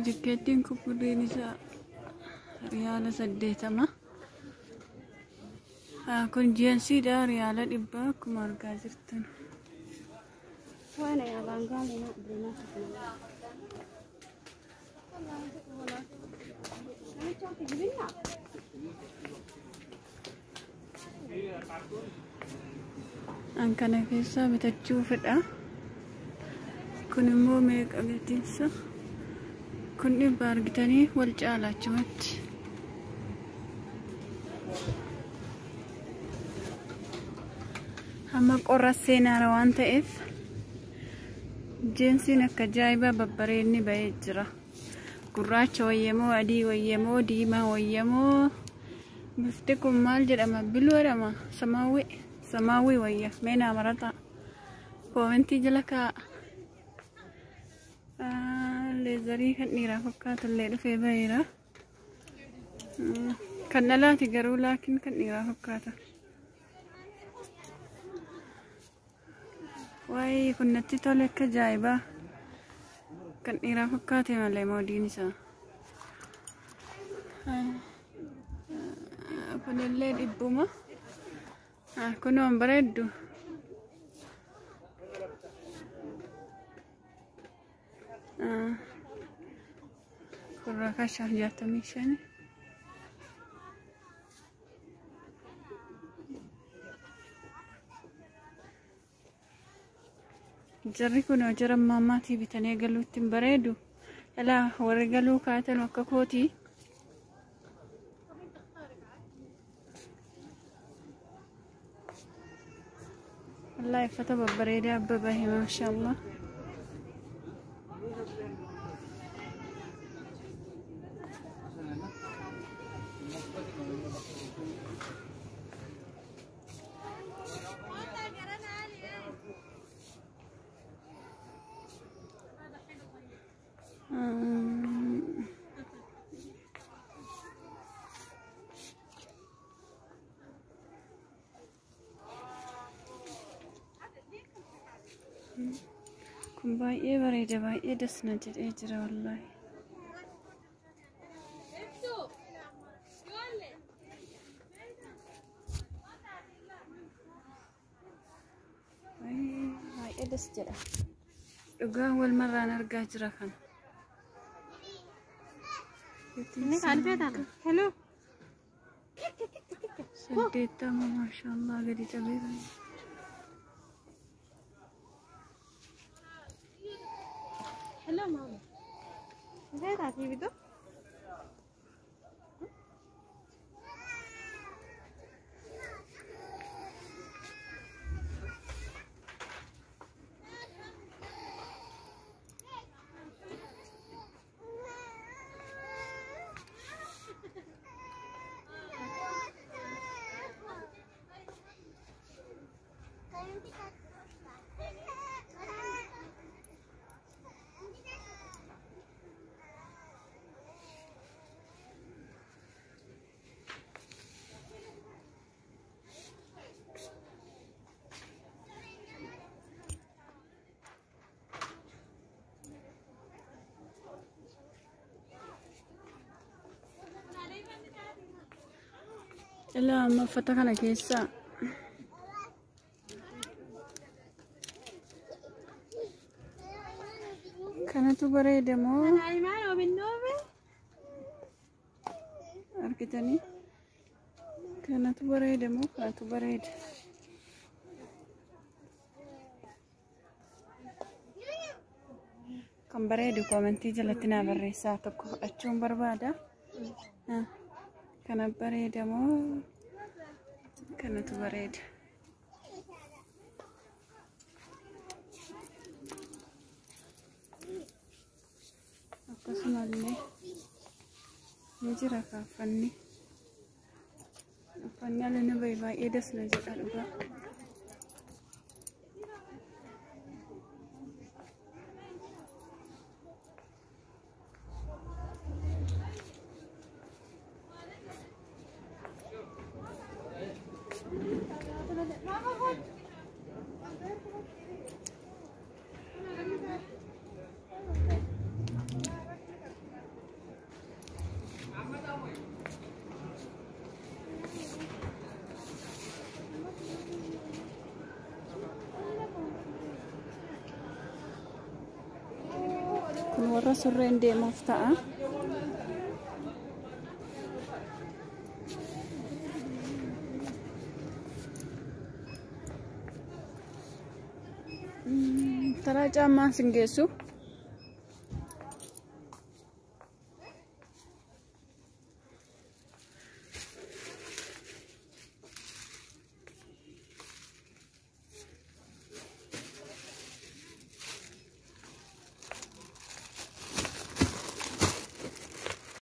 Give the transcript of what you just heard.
Jikkeettiin kun birriin isaa riyaala 80. Kun jeensiidha riyaala 100 akkuma argaa jirtan. وأنا يا بانقالي ما أدري ما شفنا. An kana keessaa bitachuu fedha. Kun immoo meeqa gatiinsa? Kun 100 argitanii wal caala achumatti. Amma qorra seenaara waan ta'eef jeensiin akka ajaa'ibaa babbareedni bahee jira. Gurraacha wayyamoo, adii wayyamoo, diimaa wayyamoo. Bifti kun maal jedhama? Biluu jedhama? Samaawwii. Samaawwii wayya. Mee naa marataa. Koomentii jala kaa'a. Leezarii kan dhiiraa fakkaatu illee dhufee baheera. Kan dhalaati garuu laakiin kan dhiiraa fakkaata. Waayee kun natti tole akka ajaa'ibaa. Kan dhiiraa fakkaate malee moodiin isaa. Kunillee 100. Kunoon bareeddu. Kun rakasha 65. Jarri kun jara maamaatii bitanii galuutti hin bareedu. Ilaa warri galuu kaatan akka kootii. Wallahi uffata babbareedaa abba bahe maashaallah. Kun baay'ee bareeda baay'ee das na jedhee jira wallahi. Baay'ee das jedha. Dhugaa wal marraan argaa jira kan. Hello. 80 maashaallah gadi cabee. Hello mama. Feeta bitu? Ilaa amma uffata kana keessaa kanatu bareeda moo argitanii? Kanatu bareeda moo kanatu bareeda? Kan bareedu koomentii jalatti naa barreessaa tokko fudhachuun barbaada. Kana bareeda moo kanatu bareeda? Akkasumallee ni jira uffanni. Uffanni ala ni bahe baay'ee das na jedha dhugaa. Warra surreen deemuuf ta'a. Taraa caammaan sin geessu.